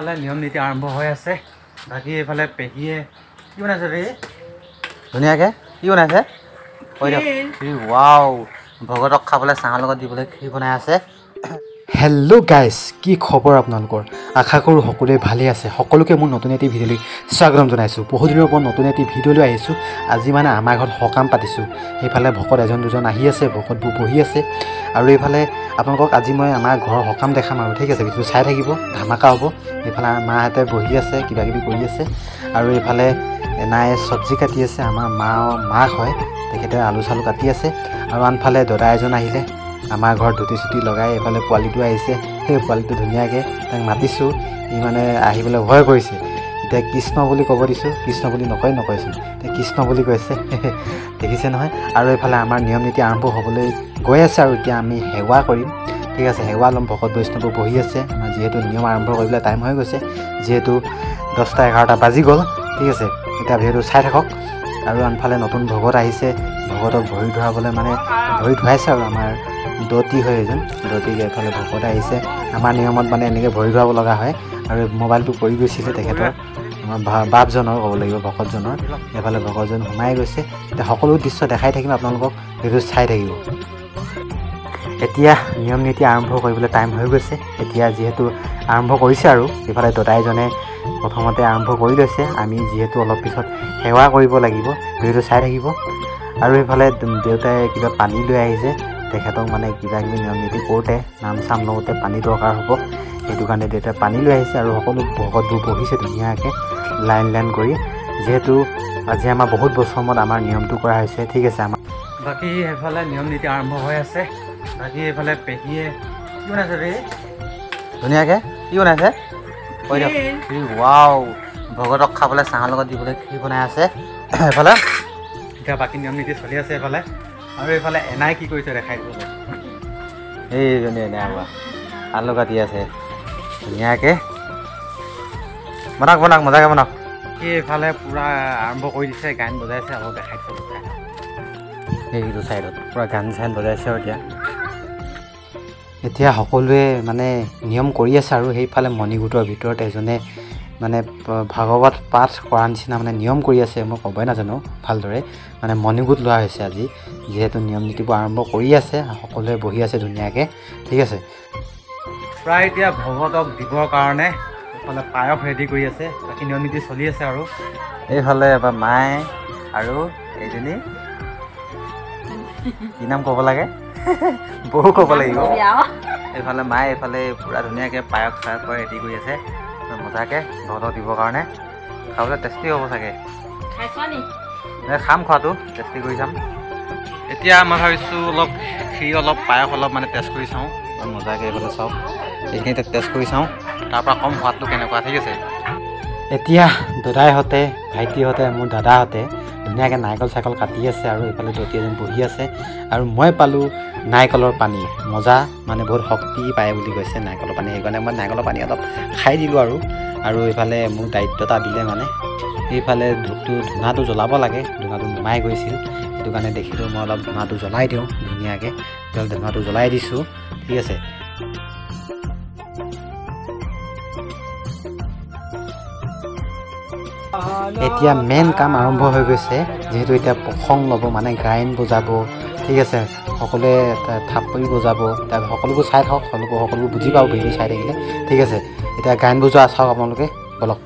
এইফালে নিয়ম নীতি আৰম্ভ হৈ আছে। বাকী এইফালে পেহীয়ে কি বনাইছে পেহী? ধুনীয়াকৈ কি বনাইছে কৈ দিয়ক। ৱাও, ভগতক খাবলৈ চাহৰ লগত দিবলৈ খীৰ বনাই আছে। হেল্ল' গাইজ, কি খবৰ আপোনালোকৰ? আশা কৰোঁ সকলোৱে ভালেই আছে। সকলোকে মোৰ নতুন এটি ভিডিঅ'লৈ স্বাগতম জনাইছোঁ। বহুদিনৰ পৰা নতুন এটি ভিডিঅ'লৈ আহিছোঁ। আজি মানে আমাৰ ঘৰত সকাম পাতিছোঁ। সেইফালে ভকত এজন দুজন আহি আছে, ভকতবোৰ বহি আছে। আৰু এইফালে আপোনালোকক আজি মই আমাৰ ঘৰৰ সকাম দেখাম আৰু, ঠিক আছে? ভিডিঅ'টো চাই থাকিব, ধামাকা হ'ব। এইফালে মাহঁতে বহি আছে, কিবা কিবি কৰি আছে। আৰু এইফালে এনাই চব্জি কাটি আছে, আমাৰ মাক হয়, তেখেতে আলু চালু কাটি আছে। আৰু আনফালে দাদা এজন আহিলে আমাৰ ঘৰত ধুতি চুতি লগাই। এইফালে পোৱালিটো আহিছে, সেই পোৱালিটো ধুনীয়াকৈ তাক মাতিছোঁ, সি মানে আহিবলৈ ভয় কৰিছে। এতিয়া কৃষ্ণ বুলি ক'ব দিছোঁ, কৃষ্ণ বুলি নকয়, নকয়চোন, এতিয়া কৃষ্ণ বুলি কৈছে, দেখিছে নহয়। আৰু এইফালে আমাৰ নিয়ম নীতি আৰম্ভ হ'বলৈ গৈ আছে। আৰু এতিয়া আমি সেৱা কৰিম, ঠিক আছে? সেৱা ল'ম। ভকত বৈষ্ণৱবোৰ বহি আছে। আমাৰ যিহেতু নিয়ম আৰম্ভ কৰিবলৈ টাইম হৈ গৈছে, যিহেতু 10টা 11টা বাজি গ'ল, ঠিক আছে? এতিয়া ভিডিঅ'টো চাই থাকক। আৰু আনফালে নতুন ভকত আহিছে, ভকতক ভৰি ধুৱাবলৈ মানে ভৰি ধুৱাইছে। আৰু আমাৰ দতি হয় এজন, দতিক এইফালে ভকত আহিছে। আমাৰ নিয়মত মানে এনেকৈ ভৰি ধুৱাব লগা হয়। আৰু মোবাইলটো পৰি গৈছিলে তেখেতৰ, আমাৰ বাপজনৰ ক'ব লাগিব, ভকতজনৰ। এইফালে ভকতজন সোমাই গৈছে। এতিয়া সকলো দৃশ্য দেখাই থাকিম আপোনালোকক, ভিডিঅ' চাই থাকিব। এতিয়া নিয়ম নীতি আৰম্ভ কৰিবলৈ টাইম হৈ গৈছে। এতিয়া যিহেতু আৰম্ভ কৰিছে আৰু এইফালে দদাইজনে প্ৰথমতে আৰম্ভ কৰি লৈছে। আমি যিহেতু অলপ পিছত সেৱা কৰিব লাগিব, ভিডিঅ'টো চাই থাকিব। আৰু এইফালে দেউতাই কিবা পানী লৈ আহিছে, তেখেতক মানে কিবা কিবি নিয়ম নীতি কৰোঁতে নাম চাম লওঁতে পানী দৰকাৰ হ'ব, সেইটো কাৰণে দেউতাই পানী লৈ আহিছে। আৰু সকলো ভকতবোৰ বহিছে ধুনীয়াকৈ লাইন লাইন কৰি। যিহেতু আজি আমাৰ বহুত বছৰ মূৰত আমাৰ নিয়মটো কৰা হৈছে, ঠিক আছে? আমাৰ বাকী সেইফালে নিয়ম নীতি আৰম্ভ হৈ আছে। বাকী এইফালে পেহীয়ে কি বনাইছে পেহী? ধুনীয়াকৈ কি বনাইছে কৈ দিয়ক। ৱাও, ভগতক খাবলৈ চাহৰ লগত দিবলৈ খীৰ বনাই আছে এইফালে। এতিয়া বাকী নিয়ম নীতি চলি আছে এইফালে। আৰু এইফালে এনাই কি কৰিছে দেখাই দিব। এইজনী এনাই আকৌ আলু কাটি আছে ধুনীয়াকৈ। বনাওক বনাওক, মজাকৈ বনাওক। এইফালে পূৰা আৰম্ভ কৰি দিছে, গান বজাইছে, অলপ দেখাই দিছে। এইটো ছাইডত পূৰা গান চান বজাইছে। আৰু এতিয়া সকলোৱে মানে নিয়ম কৰি আছে। আৰু সেইফালে মণিকূটৰ ভিতৰত এজনে মানে ভাগৱত পাঠ কৰা নিচিনা মানে নিয়ম কৰি আছে, মই ক'বই নাজানো ভালদৰে। মানে মণিকূট লোৱা হৈছে আজি, যিহেতু নিয়ম নীতিবোৰ আৰম্ভ কৰি আছে, সকলোৱে বহি আছে ধুনীয়াকৈ, ঠিক আছে? প্ৰায় এতিয়া ভগতক দিবৰ কাৰণে এইফালে পায়স ৰেডি কৰি আছে। বাকী নিয়ম নীতি চলি আছে। আৰু এইফালে এবাৰ মায়ে আৰু এইজনী কি নাম ক'ব লাগে, বৌ ক'ব লাগিব। এইফালে মায়ে এইফালে পূৰা ধুনীয়াকৈ পায়স চায়স ৰেডি কৰি আছে মজাকৈ ভগতক দিবৰ কাৰণে। খাবলৈ টেষ্টি হ'ব চাগে, খাম, খোৱাটো টেষ্টি কৰি চাম। এতিয়া মই ভাবিছোঁ অলপ খীৰ অলপ পায়স অলপ মানে টেষ্ট কৰি চাওঁ মজাকৈ। এইফালে চাওক, এইখিনি টেষ্ট কৰি চাওঁ, তাৰপৰা কম সোৱাদটো কেনেকুৱা, ঠিক আছে? এতিয়া দাদাইহঁতে, ভাইটিহঁতে, মোৰ দাদাহঁতে ধুনীয়াকৈ নাৰিকল চাইকল কাটি আছে। আৰু এইফালে দতি এজন বহি আছে। আৰু মই পালোঁ নাৰিকলৰ পানী, মজা, মানে বহুত শক্তি পায় বুলি কৈছে নাৰিকলৰ পানী, সেইকাৰণে মই নাৰিকলৰ পানী অলপ খাই দিলোঁ। আৰু এইফালে মোক দায়িত্ব এটা দিলে, মানে সেইফালে ধূপটো ধূনাটো জ্বলাব লাগে, ধূনাটো নুমাই গৈছিল, সেইটো কাৰণে দেখিলোঁ মই অলপ ধূনাটো জ্বলাই দিওঁ ধুনীয়াকৈ। ধূনাটো জ্বলাই দিছোঁ, ঠিক আছে? এতিয়া মেইন কাম আৰম্ভ হৈ গৈছে। যিহেতু এতিয়া প্ৰসংগ ল'ব, মানে গায়ন বজাব, ঠিক আছে? সকলোৱে থাপৰি বজাব। তাৰ সকলোবোৰ চাই থাকক, সকলোবোৰ বুজি পাব ভিডিঅ' চাই থাকিলে, ঠিক আছে? এতিয়া গায়ন বজোৱা চাওক আপোনালোকে, বলক।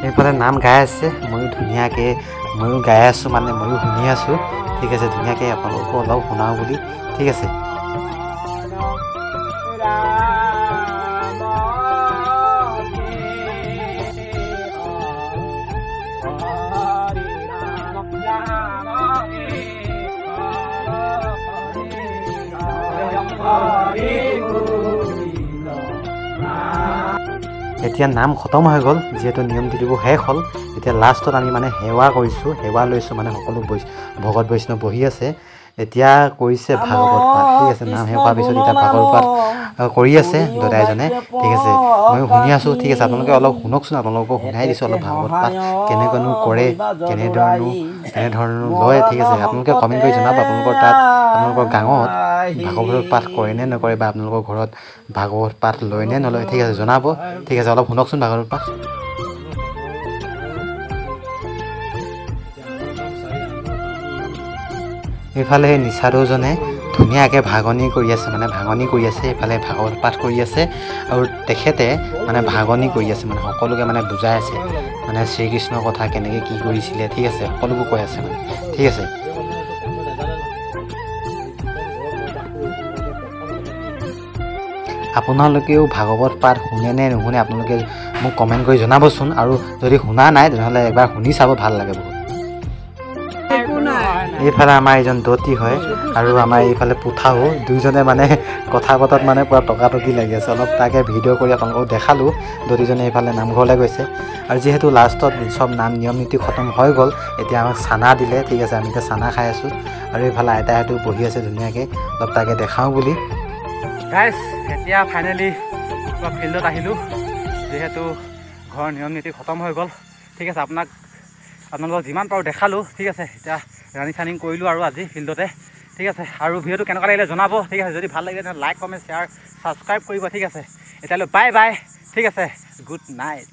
এইফালে নাম গাই আছে, ময়ো ধুনীয়াকৈ ময়ো গাই আছোঁ, মানে ময়ো শুনি আছোঁ, ঠিক আছে? ধুনীয়াকৈ আপোনালোকো অলপ শুনাওঁ বুলি, ঠিক আছে? এতিয়া নাম খতম হৈ গ'ল, যিহেতু নিয়ম নীতিবোৰ শেষ হ'ল। এতিয়া লাষ্টত আমি মানে সেৱা কৰিছোঁ, সেৱা লৈছোঁ, মানে সকলো ভকত বৈষ্ণৱ বহি আছে। এতিয়া কৰিছে ভাগৱত পাঠ, ঠিক আছে। নাম শেষ হোৱাৰ পিছত এতিয়া ভাগৱত পাঠ কৰি আছে দদাইজনে, ঠিক আছে। ময়ো শুনি আছোঁ, ঠিক আছে। আপোনালোকে অলপ শুনকচোন, আপোনালোকক শুনাই দিছোঁ অলপ ভাগৱত পাঠ কেনেকৈনো কৰে, কেনেধৰণো লয়, ঠিক আছে। আপোনালোকে কমেণ্ট কৰি জনাব আপোনালোকৰ তাত, আপোনালোকৰ গাঁৱত ভাগৱত পাঠ কৰে নে নকৰে, বা আপোনালোকৰ ঘৰত ভাগৱত পাঠ লয় নে নলয়, ঠিক আছে, জনাব, ঠিক আছে। অলপ শুনকচোন ভাগৱত পাঠ। এইফালে সেই নিচাদুজনে ধুনীয়াকৈ ভাগনি কৰি আছে, মানে ভাঙনি কৰি আছে। এইফালে ভাগৱত পাঠ কৰি আছে আৰু তেখেতে মানে ভাগনি কৰি আছে, মানে সকলোকে মানে বুজাই আছে, মানে শ্ৰীকৃষ্ণৰ কথা কেনেকৈ কি কৰিছিলে, ঠিক আছে, সকলোবোৰ কৈ আছে মানে, ঠিক আছে। আপোনালোকেও ভাগৱত পাঠ শুনে নে নুশুনে আপোনালোকে মোক কমেণ্ট কৰি জনাবচোন, আৰু যদি শুনা নাই তেনেহ'লে এবাৰ শুনি চাব, ভাল লাগে বহুত। এইফালে আমাৰ এইজন দতি হয় আৰু আমাৰ এইফালে পুথাও, দুইজনে মানে কথা পতাত মানে পূৰা টকাটকি লাগি আছে। অলপ তাকে ভিডিঅ' কৰি আপোনালোকক দেখালোঁ। দতিজনে এইফালে নামঘৰলৈ গৈছে আৰু যিহেতু লাষ্টত চব নাম নিয়ম নীতি খতম হৈ গ'ল, এতিয়া আমাক চানা দিলে, ঠিক আছে। আমি এতিয়া চানা খাই আছোঁ আৰু এইফালে আইতাহঁতো বহি আছে ধুনীয়াকৈ, অলপ তাকে দেখাওঁ বুলি। গাইজ, এতিয়া ফাইনেলি ফিল্ডত আহিলোঁ, যিহেতু ঘৰৰ নিয়ম নীতি খতম হৈ গ'ল, ঠিক আছে। আপোনালোকক যিমান পাৰোঁ দেখালোঁ, ঠিক আছে। এতিয়া ৰানিং চানিং কৰিলোঁ আৰু আজি ফিল্ডতে, ঠিক আছে। আৰু ভিডিঅ'টো কেনেকুৱা লাগিলে জনাব, ঠিক আছে। যদি ভাল লাগিলে তেনেহ'লে লাইক, কমেণ্ট, শ্বেয়াৰ, ছাবস্ক্ৰাইব কৰিব, ঠিক আছে। এতিয়ালৈ বাই বাই, ঠিক আছে, গুড নাইট।